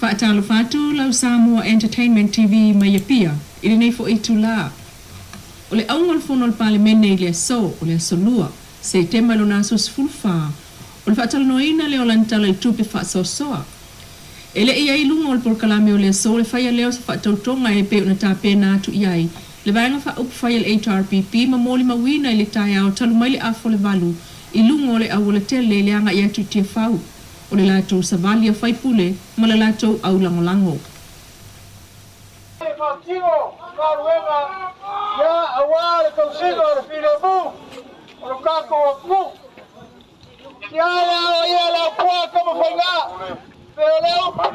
Faatalofa atu lau Samoa Entertainment TV mai Apia i lenei foi itulā. O le auga o le fono a le Palemene i le aso, o le aso Lua, Setema i lona aso 14, o le faatalanoaina lea o lana Tala i le Tupe Faasoasoa. E le i i ai i luga o le polokalame o le aso le faia lea o se faatautoga e pei ona tapena atu i ai le Vaega Faaupufai a le HRPP ma molimauina i le taeao talu mai le afa o le valu i luga o le aualatele i le agai atu i Tiafau o le latou savali a faipule ma le latou au lagolago. E faatino galuega ia aua le tausiga o le filemu o lo tatou atunuu. Ia le aloaia le aupua Tamafaiga pe o le upu.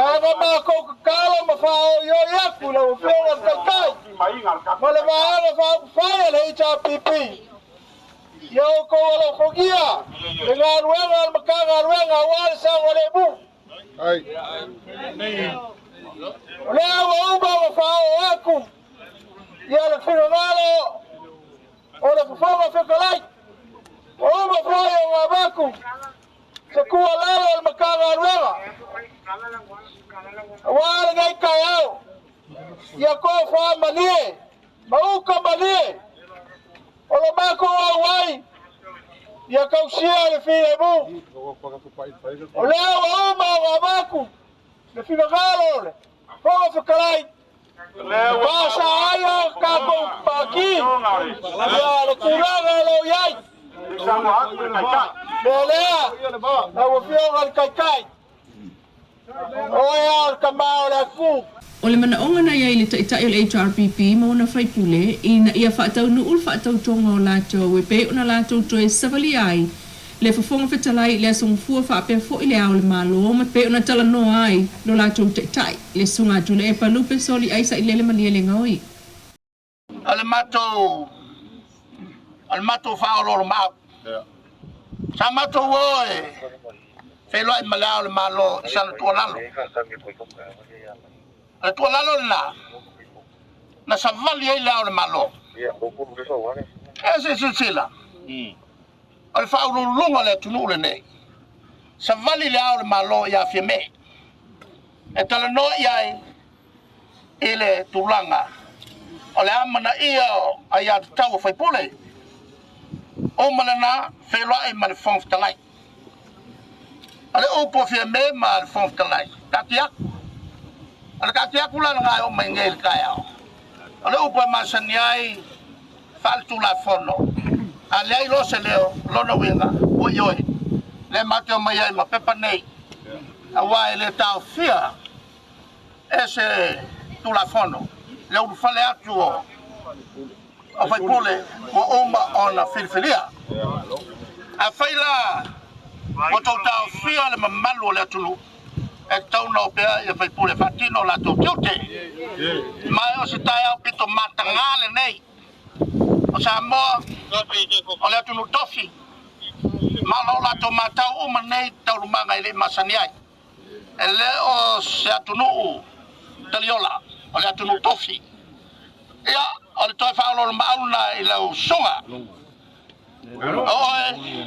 Ae na matou tatalo ma faaoioi atu i lau Afioga i le Taitai ma le Vaega Faaupufai a le HRPP, ia outou alofagia le galuega a le Matagaluega aua le saogalemu. O lea ua uma ona faaoo atu ia le finagalo o le Fofoga Fetalai, ua uma foi ona avatu se tuualalo a le Matagaluega aua lenei taeao, ia tofa malie ma uta malie o lo matou auai ia tausia le filemu. O lea ua uma ona avatu le finagalo o le Fofoga Fetalai, faasa ai o tatou pati ia le tulaga o lo o i ai. Mea lea, lau Afioga i le Taitai, oe lava o le tama o le atunuu. O le manaoga na i ai i le Taitai o le HRPP ma ona faipule, ina ia faataunuu le faatautoga o latou e pei ona latou toe savalia ai le Fofoga Fetalai i le Aso Gafua faapea foi le Ao o le Malo ma pei ona talanoa ai lo latou Taitai, le Susuga Tuilaepa Lupe Soli Aisa i Lele Malielegaoi. O le matou o le matou faaoloolomaau. Sa matou o e feiloai ma le Ao o le Malo i sana tuualalo. O le tuualalo lena na savali ai le Ao o le Malo. E se i silasila, o le faauluuluga o le atunuu lenei, savali le Ao o le Malo ia Fiame e talanoa i ai i le tulaga o le amanaia o aiatatau a faipule. Uma lena, feiloai ma le Fofoga Fetalai. O le upu a Fiame ma le Fofoga Fetalai, taatia atu. O le taatia atu la lena e oo mai nei i le taeao. O le upu e masani ai faale-tulafono, a leai loa se leo, lona uiga, ua ioe. Lea matou te omai ai ma pepa nei, aua e le taofia e se Tulafono le ulufale atu o faipule ua uma ona filifilia. Afai la ua tou taofia le mamalu o le atunuu, e tatau ona o pea ia faipule e faatino o latou tiute. Ma o se taeao pito mataga lenei o Samoa, o le atunuu tofi, ma o lo o latou matau uma nei taualumaga e le i masani ai. E le o se atunuu taliola, o le atunuu tofi. Ia, o le toe faaoloolomaau lena i lau susuga. O oe,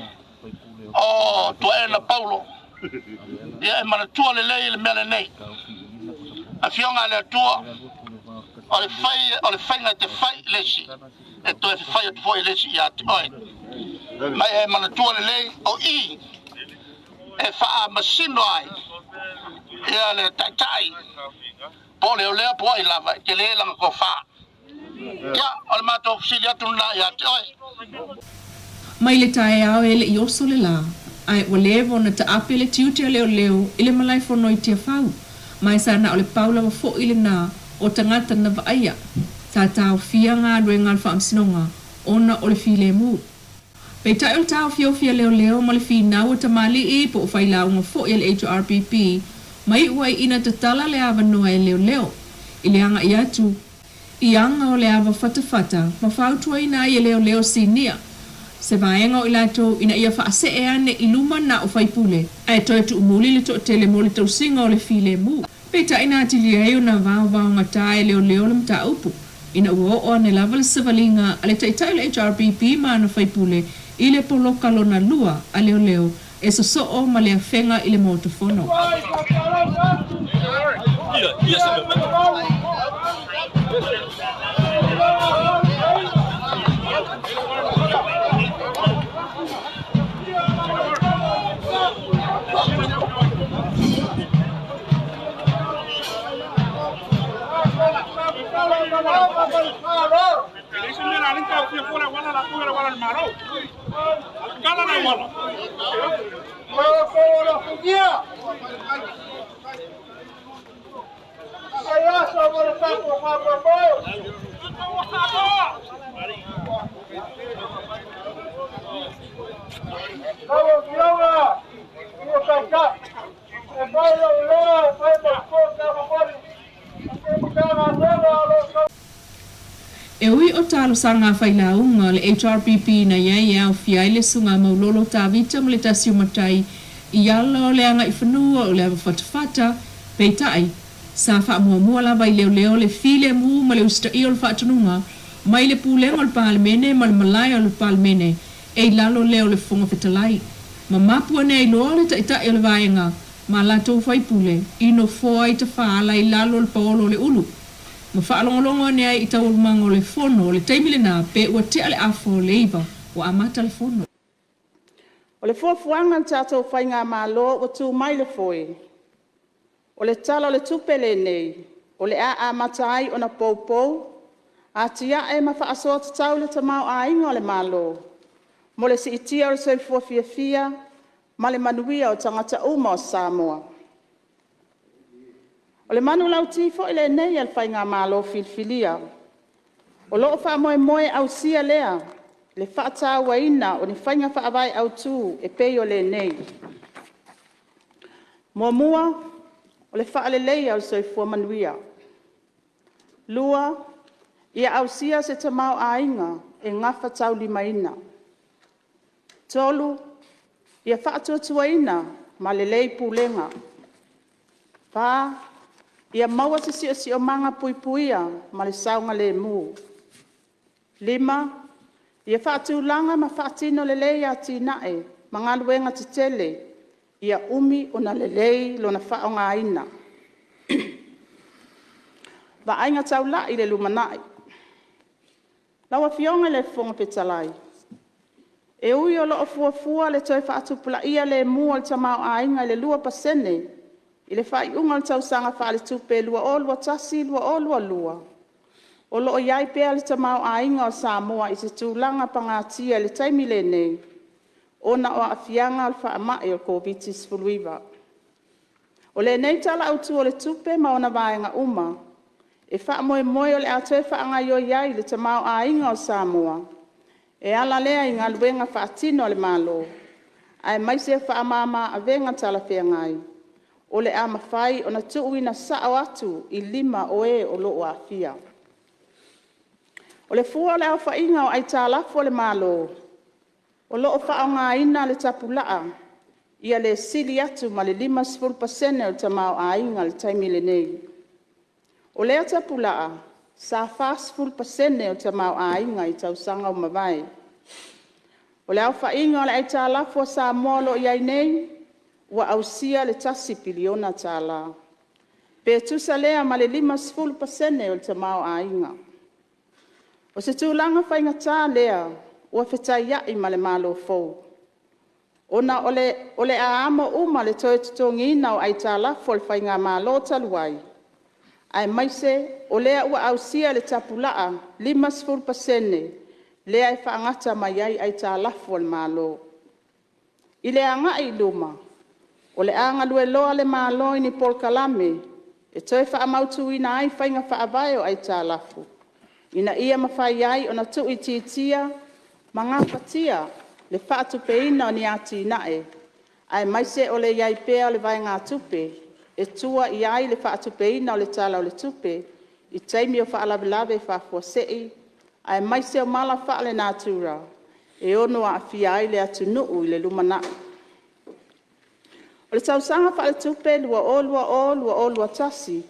o Tuaena Paulo, ia e manatua lelei le mea lenei. Afioga a le Atua, o le fai, o le faiga e te fai i le isi, e toe fai atu foi e le isi ia te oe. Ma e manatua lelei, o i e faamasino ai ia le taitai po o leoleo po o ai lava e tele lana tofa. Ia, o le matou fesili atu lena ia te oe. Mai le taeao e le i oso le lā, ae ua leva ona taape le tiute a leoleo i le malaefono i Tiafau, ma e sa na o le pau lava foi lena o tagata na vaaia. Sa taofia galuega a le Faamasinoga ona o le filemu. Peitai o le taofiofi a leoleo ma le finau a tamalii po o failauga foi a le HRPP ma iu ai ina tatala le avanoa e leoleo i le agai atu i aga o le ava fatafata ma fautuaina ai e leoleo sinia se vaega o i latou ina ia faasee ane i luma na o faipule ae toe tuumuli le toatele mo le tausiga o le filemu. Peitai na atili ai ona vaovaogata e leoleo le mataupu ina ua oo ane lava le savaliga a le Taitai o le HRPP ma ana faipule i le poloka lona lua a leoleo. e sosoo ma le afega i le Maota Fono. E ui o talosaga a failauga o le HRPP na i ai e aofia ai le Susuga a Maulolo Tavita ma le tasi o matai i ala o le agaifanua o le ava fatafata, peitai, sa faamuamua lava i leoleo le filemu ma le usitaia o le faatonuga mai le Pulega o le Palemene ma le Malae o le Palemene e i lalo lea o le Fofoga Fetalai ma mapu ane ai loa le Taitai o le Vaega ma latou faipule i nofoa i tafaala i lalo o le paolo o le ulu ma faalogologo ane ai i taualumaga o le fono o le taimi lena pe ua tea le afa o le 9 ua amata le fono. O le fuafuaga a le tatou Faigamalo ua tu mai le foe, o le Tala o le Tupe lenei o le a amata ai ona poupou, atia'e ma fa'asoa tatau le tamaoaiga o le Malo, mo le si'itia o le soifua fiafia ma le manuia o tagata uma o Samoa. O le manulauti foi lenei a le Faigamalo filifilia, o lo'o faamoemoe e ausia lea i le fa'atāuaina o ni faiga faavae autū e pei o lenei: 1. O le faaleleia o le soifua manuia. 2. Ia ausia se tamaoaiga e gafataulimaina. 3. Ia faatuatuaina ma lelei pulega. 4. Ia maua se si'osi'omaga puipuia ma le saogalemu. 5. Ia faatulaga ma faatino lelei atinae ma galuega tetele ia umi ona lelei lona faaaogaina. Vaaiga Taula'i i le Lumanai Lau Afioga i le Fofoga Fetalai, E ui o lo'o fuafua le toe fa'atupula'ia lemu o le tamaoaiga i le 2% i le faaiuga o le tausaga faaletupe 2021/2022, o lo'o i ai pea le tamaoaiga o Samoa i se tulaga pagatia i le taimi lenei, ona o aafiaga o le faamai ole Koviti-19. O lenei Tala Autū o le Tupe ma ona vaega uma, e faamoemoe o le a toe faagaioi ai le tamaoaiga o Samoa, e ala lea i galuega faatino a le Malo, aemaise o faamama-avega talafeagai, o le a mafai ona tuuina sao atu i lima o e o lo'o aafia. O le fua o le aofaiga o aitalafu a le Malo, o lo'o fa'aaogaina le tapulaa ia le sili atu ma le 50% o le tamaoaiga i le taimi lenei. O lea tapulaa sa 40% o le tamaoaiga i tausaga ua mavae. O le aofaiga o le aitalafu a Samoa o lo'o i ai nei, ua ausia le tasi piliona tala, pe tusa lea ma le 50% o le tamaoaiga. O se tulaga faigata lea ua fetaia'i ma le Malo fou, ona o le a amo uma le toe totogiina o aitalafu a le Faigamalo talu ai, aemaise o lea ua ausia le tapulaa 50% lea e faagata mai ai aitalafu a le Malo. I le agai i luma, o le a galue loa le Malo i ni polokalame e toe faamautuina ai faiga faavae o aitalafu, ina ia mafai ai ona tuuitiitia ma gafatia le faatupeina o ni atinae, aemaise o le i ai pea o le vaegatupe e tua i ai le faatupeina o le Tala o le Tupe i taimi o faalavelave faafuasei, aemaise o mala faalenatura e ono aafia ai le atunuu i le lumanai. O le tausaga faaletupe 2020/2021,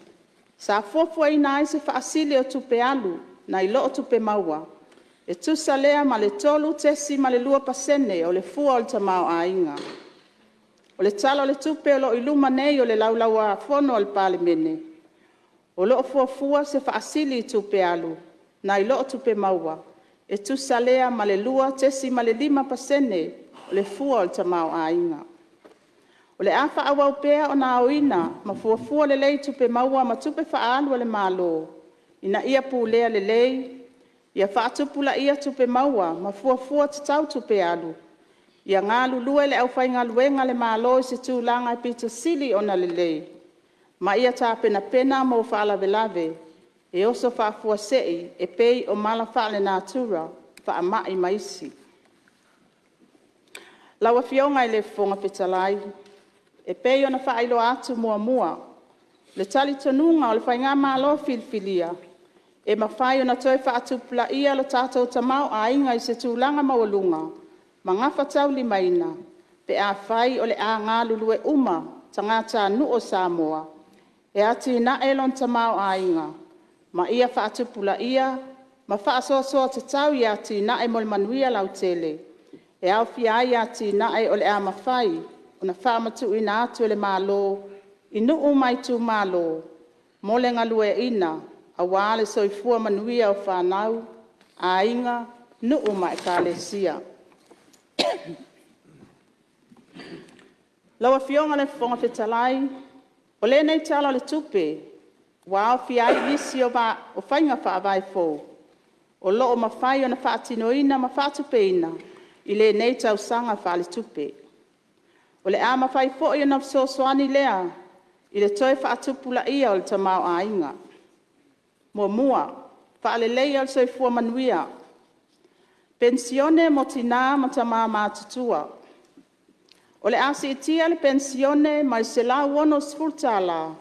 sa fuafuaina ai se faasili o tupe alu nai lo'o tupe maua, e tusa lea ma le 3.2% o le fua o le tamaoaiga. O le Tala o le Tupe o lo'o i luma nei o le Laulau-ā-Fono a le Palemene, o lo'o fuafua se fa'asili i tupe alu nai lo'o tupe maua, e tusa lea ma le 2.5 pasene o le fua o le tamaoaiga. O le a fa'aauau pea ona aoina ma fuafua lelei tupe maua ma tupe fa'aalu a le Malo, ina ia pulea lelei, ia fa'atupula'ia tupe maua ma fuafua tatau tupe alu, ia galulue le aufaigaluega a le Malo i se tulaga e pito sili ona lelei, ma ia tapenapena mo fa'alavelave e oso fa'afuasei e pei o mala fa'alenatura, fa'ama'i ma isi. Lau Afioga i le Fofoga Fetalai, E pei ona faailoa atu muamua, o le talitonuga o le Faigamalo filifilia, e mafai ona toe faatupulaia lo tatou tamaoaiga i se tulaga maualuga ma gafataulimaina, pe afai o le a galulue uma tagatanuu o Samoa e atinae lona tamaoaiga, ma ia faatupulaia ma faasoasoa tatau i atinae mo le manuia lautele, e aofia ai atinae o le a mafai ona faamatuuina atu e le Malo i nuu ma itumalo mo le galueaina, aua le soifua manuia o fanau, aiga, nuu ma ekalesia. Lau Afioga i le Fofoga Fetalai, O lenei Tala o le Tupe ua aofia ai nisi o faiga faavae fou, o lo'o mafai ona fa'atinoina ma fa'atupeina i lenei tausaga fa'aletupe. O le a mafai foi ona fesoasoani lea i le toe fa'atupula'ia o le tamaoaiga. 1. Fa'aleleia o le Soifua Manuia. Penisione mo Tinā ma Tamā Matutua. O le a si'itia le penisione mai le $160 tala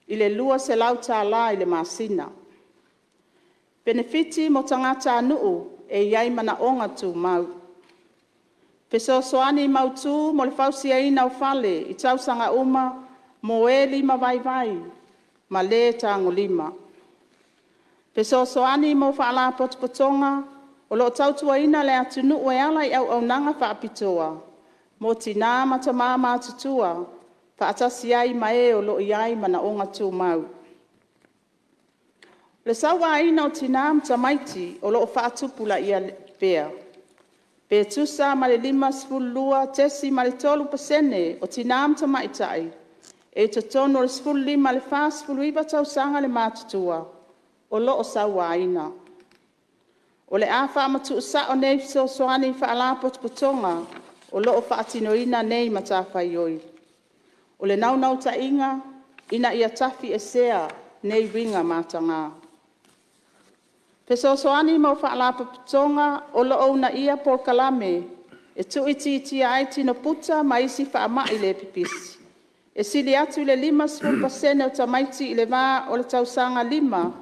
i le $200 tala i le masina. Penefiti mo Tagatanuu e iai Manaoga Tumau. Fesoasoani mautū mo le fausiaina o fale i tausaga uma mo e limavaivai ma lē tagolima. Fesoasoani mo Faalapotopotoga o lo'o tautuaina le atunu'u e ala i auaunaga fa'apitoa mo tinā ma tamā matutua, fa'atasi ai ma e o lo'o iai manaoga tumau. O le sauaina o tinā ma tamaiti o lo'o fa'atupula'ia pea. Pe tusa ma le 52.3 pasene o tinā ma tamaitai e i totonu o le 15 i le 49 tausaga le matutua o lo'o sauaina. O le a fa'amatu'u sa'o nei fesoasoani i fa'alapotopotoga o lo'o fa'atinoina nei matafaioi. O le naunautaiga ina ia tafiesea nei uiga matagā. Fesoasoani mo Fa'alapotopotoga o lo'o uuna'ia Polokalame e Tu'uitiitia ai Tino Puta ma isi Fa'ama'i Lē Pipisi. E sili atu i le 50 pasene o tamaiti i le va o tausaga 5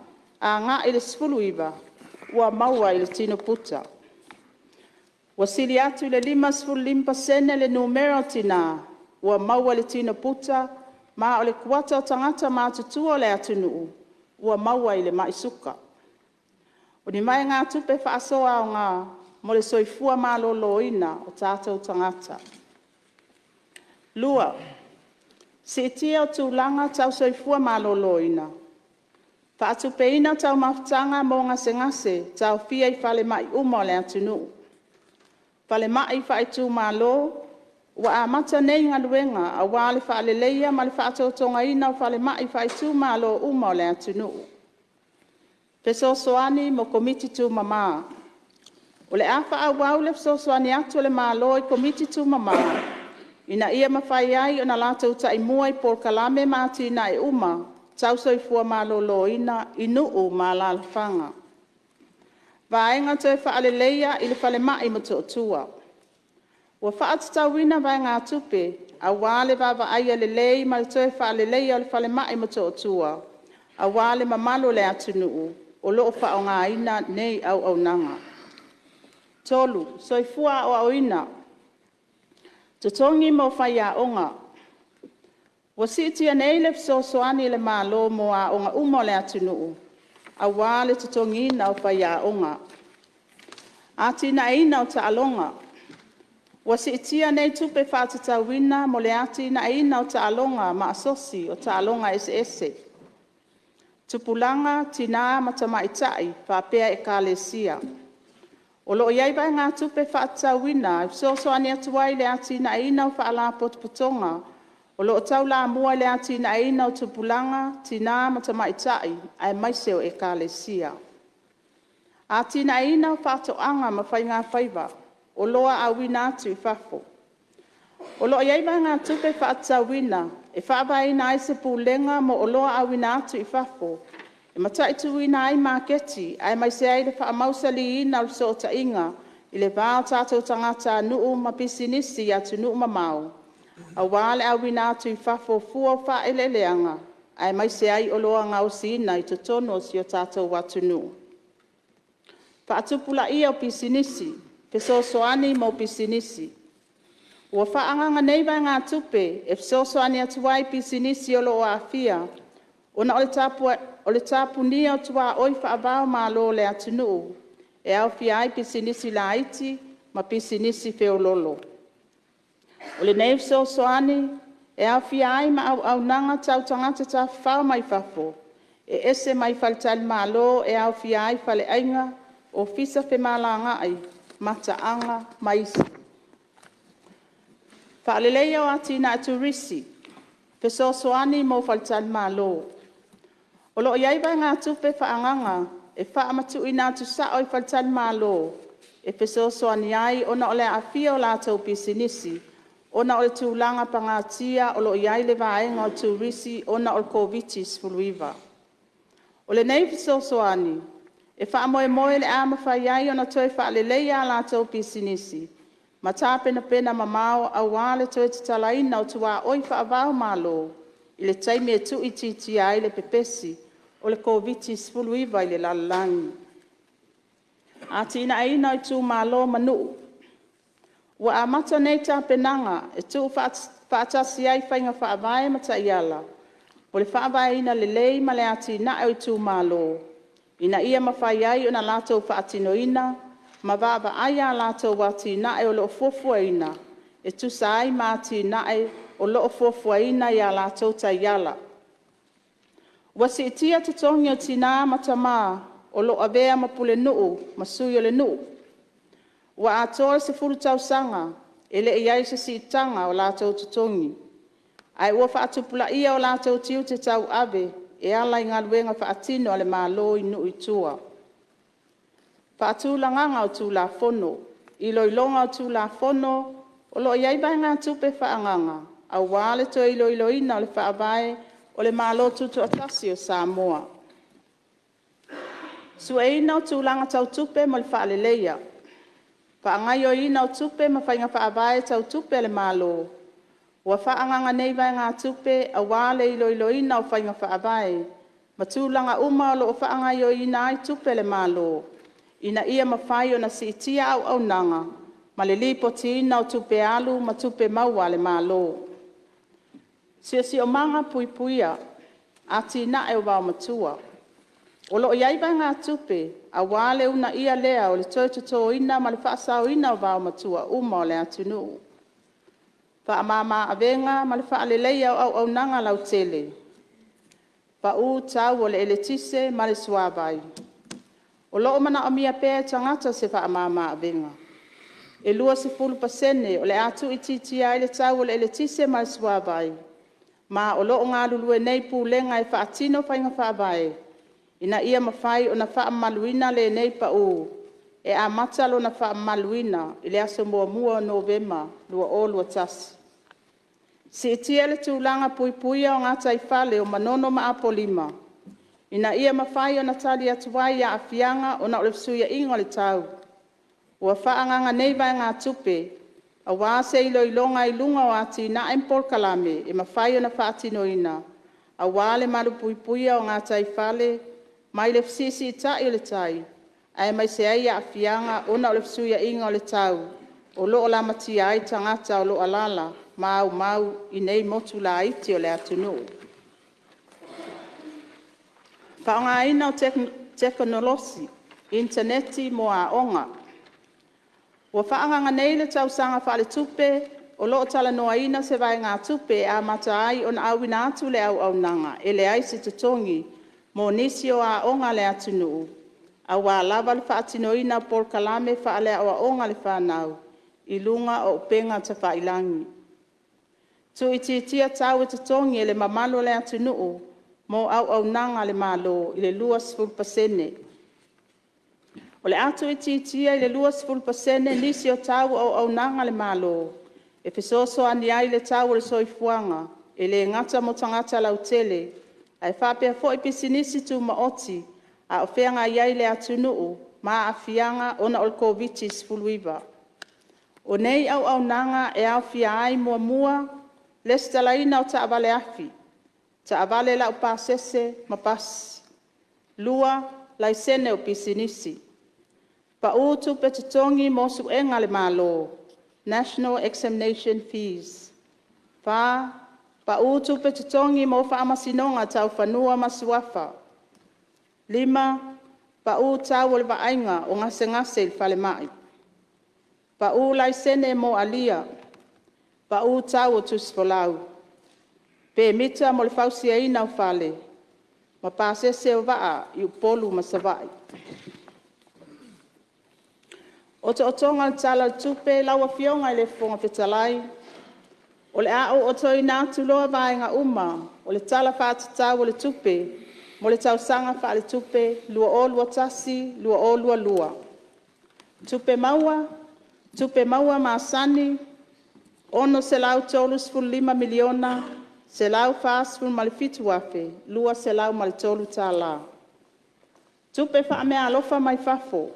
aga'i le 19 ua maua i le tino puta. Ua sili atu i le 55 pasene le numera o tinā ua maua i le tino puta ma o le kuata o tagata matutua o le atunu'u ua maua i le ma'i suka. O ni vaegatupe fa'asoa aogā mo le soifua malōlōina o tatou tagata. 2. Si'itia o Tulaga Tau Soifua Maloloina. Fa'atupeina taumafataga mo gasegase taofia i falema'i uma o le atunu'u. Falemai Faaitumalo. Ua amata nei galuega auā le faaleleia ma le faatotōgaina o falemai faaitumalo uma o le atunuu. Fesoasoani mo Komiti Tumamā. O le a fa'aauau le fesoasoani atu a le Malo i Komiti Tumamā, ina ia mafai ai ona latou ta'imua i polokalame ma atina'e uma tau soifua maloloina i nuu ma alalafaga. Vaega Toe Faaleleia i le Falemai i Motootua. Ua faatatauina vaegatupe aua le vaavaaia lelei ma le toe faaleleia o le Falemai i Motootua, aua le mamalu o le atunuu o loo faaaogaina nei auaunaga. 3. Soifua Aoaoina. Totogi mo Faiaoga. Ua si'itia nei le fesoasoani a le Malo mo aoga uma o le atunu'u, auā le totogiina o faiaoga. Atinaeina o Taaloga. Ua si'itia nei tupe fa'atatauina mo le atina'eina o ta'aloga ma asosi o ta'aloga eseese, tupulaga, tinā ma tama'ita'i faapea ekalesia. O lo'o iai vaegatupe fa'atatauina e fesoasoani atu ai i le atina'eina o fa'alapotopotoga o lo'o taulamua i le atina'eina o tupulaga, tinā ma tama'ita'i aemaise o ekalesia. Atina'eina o Fa'ato'aga ma Faigafaiva, Oloa Auina atu i Fafo. O lo'o iai vaegatupe fa'atatauina e fa'avaeina ai se Pulega mo Oloa Auina atu i Fafo e mata'itūina ai maketi aemaise ai le fa'amausalīina o le feso'ota'iga i le va o tatou tagatanu'u ma pisinisi i atunu'u mamao, auā le auina atu i fafo o fua o fa'a'ele'eleaga aemaise ai oloa gaosiina i totonu o si o tatou atunu'u. Fa'atupula'ia o Pisinisi, Fesoasoani mo Pisinisi. Ua fa'aagaga nei vaegatupe e fesoasoani atu ai i pisinisi o lo'o a'afia ona o le tapunia o tuā'oi fa'ava-o-Malo o le atunu'u, e aofia ai pisinisi laiti ma pisinisi feololo. O lenei fesoasoani e aofia ai ma auaunaga tau tagata tafafao mai fafo, e ese mai faletalimalo e aofia ai faleaiga, ofisa femalagaai, mataaga ma isi. Fa'aleleia o Atina'e Turisi, Fesoasoani mo Faletalimalo. O lo'o iai vaegatupe fa'aagaga e fa'amatu'uina atu sa'o i faletalimalo e fesoasoani ai ona o le a'afia o latou pisinisi ona o le tulaga pagatia o lo'o iai le vaega o le Turisi ona o le Koviti-19. O lenei fesoasoani e fa'amoemoe o le a mafai ai ona toe fa'aleleia a latou pisinisi ma tapenapena mamao auā le toe tatalaina o tuā'oi fa'ava-o-Malo, i le taimi e tu'uitiitia ai le pepesi o le Koviti-19 i le lalolagi. Atina'eina o Itumalo ma Nuu. Ua amata nei tapenaga e tu'ufa'atasi ai faiga fa'avae ma ta'iala mo le fa'avaeina lelei ma le atina'e o itumalo, ina ia mafai ai ona latou fa'atinoina ma vaavaaia a latou atina'e o lo'o fuafuaina, e tusa ai ma atina'e o lo'o fuafuaina i a latou taiala. Ua si'itia totogi o tinā ma tamā o lo'o avea ma pulenuu ma sui o le nuu. Ua atoa le 10 tausaga e le'i i ai se si'itaga o latou totogi, ae ua fa'atupula'ia o latou tiute tauave e ala i galuega fa'atino a le Malo i nu'u i tua. Fa'atulagaga o Tulafono. Iloiloga o Tulafono O lo'o iai vaegatupe faaagaga auā le toe iloiloina o le Faavae o le Malo Tutoatasi o Samoa. Su'eina o Tulaga Tau Tupe mo le Fa'aleleia. Fa'agaoioiina o Tupe ma Faiga Faavae Tau Tupe a le Malo. Ua faaagaga nei vaegatupe auā le iloiloina o faiga faavae ma tulaga uma o lo'o fa'agaoioiina ai tupe a le Malo, ina ia mafai ona si'itia auaunaga ma le lipotiina o tupe alu ma tupe maua a le Malo. Siosiomaga Puipuia (Atina'e o Vaomatua). O lo'o iai vaegatupe auā le uuna'ia lea o le toe totōina ma le fa'asaoina o vaomatua uma o le atunu'u. Fa'amāmā-avega ma le Fa'aleleia o Auaunaga Lautele. Pa'ū Tau o le Eletise ma le Suavai. O lo'o mana'omia pea e tagata se fa'amāmā avega. E 20 pasene o le a tu'uitiitia ai le tau o le eletise ma le suavai, ma o lo'o galulue nei Pulega e fa'atino faiga fa'avae ina ia mafai ona fa'amamaluina lenei pa'ū, e amata lona fa'amamaluina i le aso 1 Novema 2021. Si'itia le Tulaga Puipuia o gataifale o Manono ma Apolima, ina ia mafai ona tali atu ai i aafiaga ona o le fesuiaiga o le tau. Ua faaagaga nei vaegatupe auā se iloiloga i luga o atinae ma polokalame e mafai ona faatinoina, auā le malu puipuia o gataifale mai le fesiisiita'i o le tai, aemaise ai aafiaga ona o le fesuiaiga o le tau o lo'o lamatia ai tagata o lo'o alala ma aumau i nei motu laiti o le atunu'u. Fa'aaogaina o Tekonolosi (Initaneti mo Aoga). Ua faaagaga nei i le tausaga faaletupe o loo talanoaina se vaegatupe e amata ai ona auina atu le auaunaga e leai se totogi mo nisi o aoga a le atunuu, aua lava le faatinoina o polokalame faale-aoaoga a le fanau i luga o upega tafailagi. Tu'uitiitia tau e totogi e le mamalu o le atunu'u mo auaunaga a le Malo i le 20%. O le a tu'uitiitia i le 20% nisi o tau o auaunaga a le Malo, e fesoasoani ai i le tau o le soifuaga, e le gata mo tagata lautele, ae faapea foi pisinisi tumaoti a o feagai ai le atunu'u ma aafiaga ona o le Koviti-19. O nei auaunaga e aofia ai: 1. Lesitalaina o taavale afi, taavale laupasese ma pasi; 2. Laisene o pisinisi. Pa'u tupe totogi mo su'ega a le Malo (National Examination Fees). 4. Pa'u tupe totogi mo faamasinoga tau Fanua ma Suafa. 5. Pa'u tau o le vaaiga o gasegase i le falemai. Pa'u laisene mo alia. Pa'u tau o tusi folau. Pemita mo le Fausiaina o Fale; ma Pasese o Vaa i Upolu ma Savaii. Otootoga o le Tala o le Tupe Lau Afioga i le Fofoga Fetalai, O le a ou otoina atu loa vaega uma o le Tala Fa'atatau o le Tupe mo le tausaga faaletupe 2021/2022. Tupe Maua: Tupe maua masani $635,147,203 tala Tupe Faameaalofa mai fafo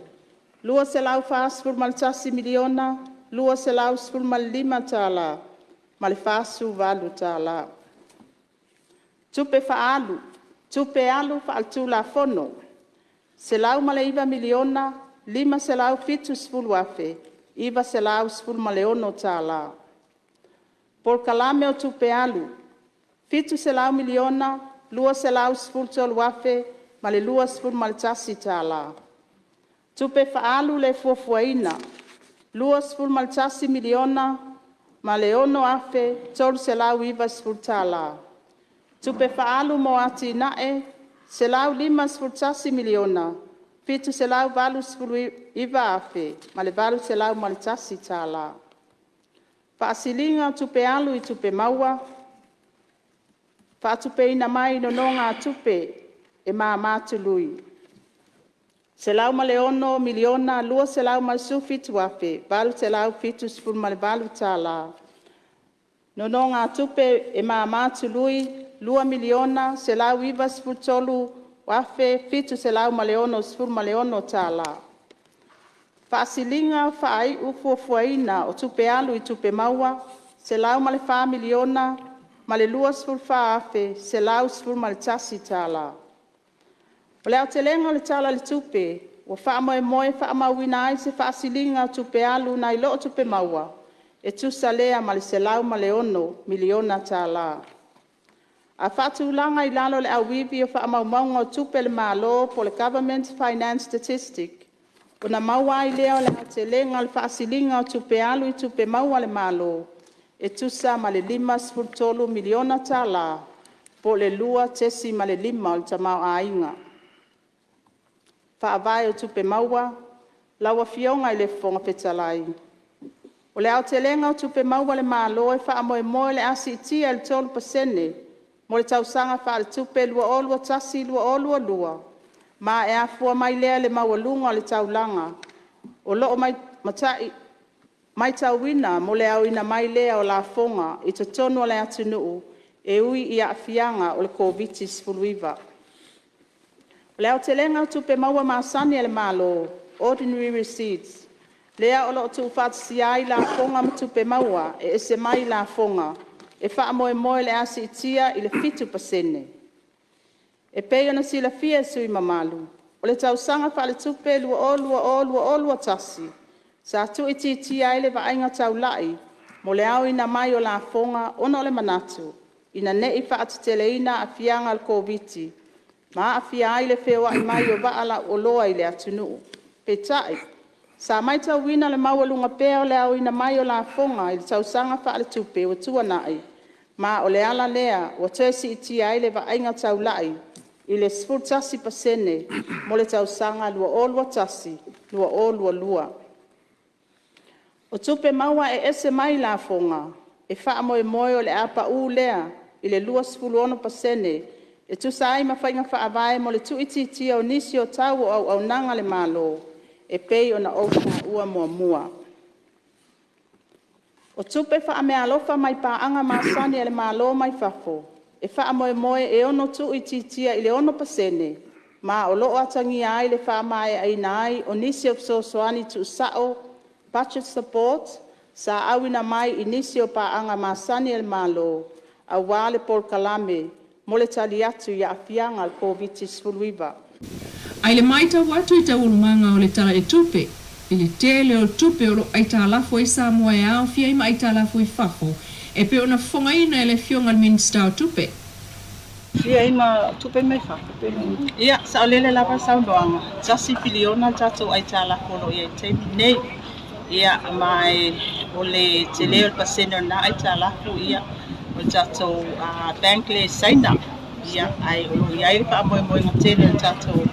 $241,215.48 tala Tupe Alu Faaletulafono: $109,570,916 tala Polokalame o Tupe Alu: $700,213,021 tala Tupe Fa'alu Lē fuafuaina: $21,006,390 tala Tupe Fa'alu mo Atina'e: $151,789,801 tala Fa'asiliga o Tupe Alu i Tupe Maua: Fa'atupeina mai i Nonōgātupe e Māmā Tului $106,217,878 tala Nonōgātupe e Māmā Tului $2,193,766 tala Fa'asiliga Faai'u Fuafuaina o Tupe Alu i Tupe Maua: $104,024,111 tala O le aotelega o le Tala o le Tupe, ua fa'amoemoe e fa'amauina ai se fa'asiliga o tupe alu nai lo'o tupe maua, e tusa lea ma le $106 miliona tala. A fa'atulaga i lalo o le Auivi o Fa'amaumauga o Tupe a le Malo Government Finance Statistic, ona maua ai lea o le aotelega o le fa'asiliga o tupe alu i tupe maua a le Malo, e tusa ma le $53 miliona tala po'o le 2.5 o le tamaoaiga. Faavae o Tupe Maua: Lau Afioga i le Fofoga Fetalai, O le aotelega o tupe maua a le Malo e faamoemoe o le a siitia i le 3% mo le tausaga faaletupe 2021/2022, ma e afua mai lea i le maualuga o le taulaga o loo maitauina mo le aoina mai lea o lafoga i totonu o le atunuu e ui i aafiaga o le Koviti-19. O le aotelega o tupe maua masani a le Malo (Ordinary Receipts), lea o lo'o tuufaatasia ai lafoga ma tupe maua e ese mai i lafoga, e faamoemoe o le a siitia i le 7%. E pei ona silafia e sui usufono mamalu, o le tausaga faaletupe 2020/2021, sa tuuitiitia ai le vaaiga taula'i mo le aoina mai o lafoga ona o le manatu, ina ne'i fa'ateteleina aafiaga o le Koviti ma aafia ai le feoa'i mai o vaa lau oloa i le atunu'u. Peitai, Sa maitauina le maualuga pea o le aoina mai o lafoga i le tausaga faaletupe ua tuanai, ma o le ala lea ua toe siitia ai le vaaiga taulai i le 11% mo le tausaga 2021/2022. O tupe maua e ese mai i lafoga, e faamoemoe o le a pa'u lea i le 26% e tusa ai ma faiga faavae mo le tuuitiitia o nisi o tau o auaunaga a le Malo e pei ona ou taua muamua. O tupe faameaalofa mai paaga masani a le Malo mai fafo, e faamoemoe e ono tuuitiitia i le 6% ma o lo'o atagia ai le faamaeaina ai o nisi o fesoasoani tuusao (budget support) sa auina mai i nisi o paaga masani a le Malo, aua le polokalame mo le tali atu i aafiaga o le Koviti-19. Ae i le matau atu i taualumaga o le Tala i le Tupe, i le tele o tupe o lo o aitalafu ai Samoa e aofia ai ma aitalafu i fafo e pei ona fofogaina e le Afioga i le Minisita o Tupe. Fia ai ma tupe mai fafo pe leai? Ia, saolele lava le saunoaga, $1 piliona le tatou aitalafu o lo o i ai i le taimi lenei. Ia, ma o le tele o le pasene o lena aitalafu, ia, o le tatou bank lea i Saina. Ia, ae o lo o i ai le faamoemoega tele o le tatou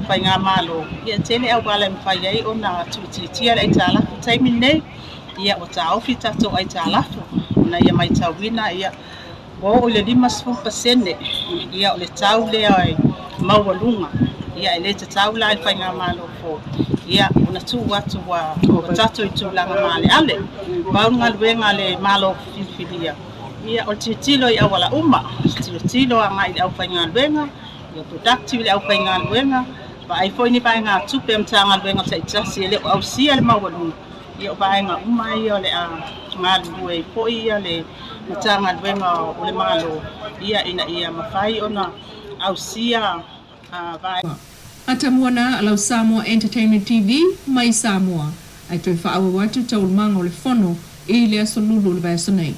faigamalo, ia, e tele auala e mafai ai ona tuuitiitia le aitalafu. I le taimi lenei, ia, ua taofi le tatou aitalafu ina ia matauina, ia, ua oo i le 50% ia, o le tau lea e maualuga. Ia, e le tatau la i le faigamalo fou ia ona tuu atu ua tatou i tulaga maaleale. Pau le galuega a le Malo filifilia, ia, o le tilotilo i auala uma, tilotilo agai i le aufaigaluega, ia productive le aufaigaluega, vaai foi ni vaegatupe a Matagaluega taitasi e le o ausia le maualuga. Ia, o vaega uma ia o le a galulue ai foi le Matagaluega o le Malo, ia, ina ia mafai ona ausia vaega. Atamua na lau Samoa Entertainment TV mai Samoa, ae toe faaauau atu taualumaga o le fono i le aso Lulu o le vaiaso nei.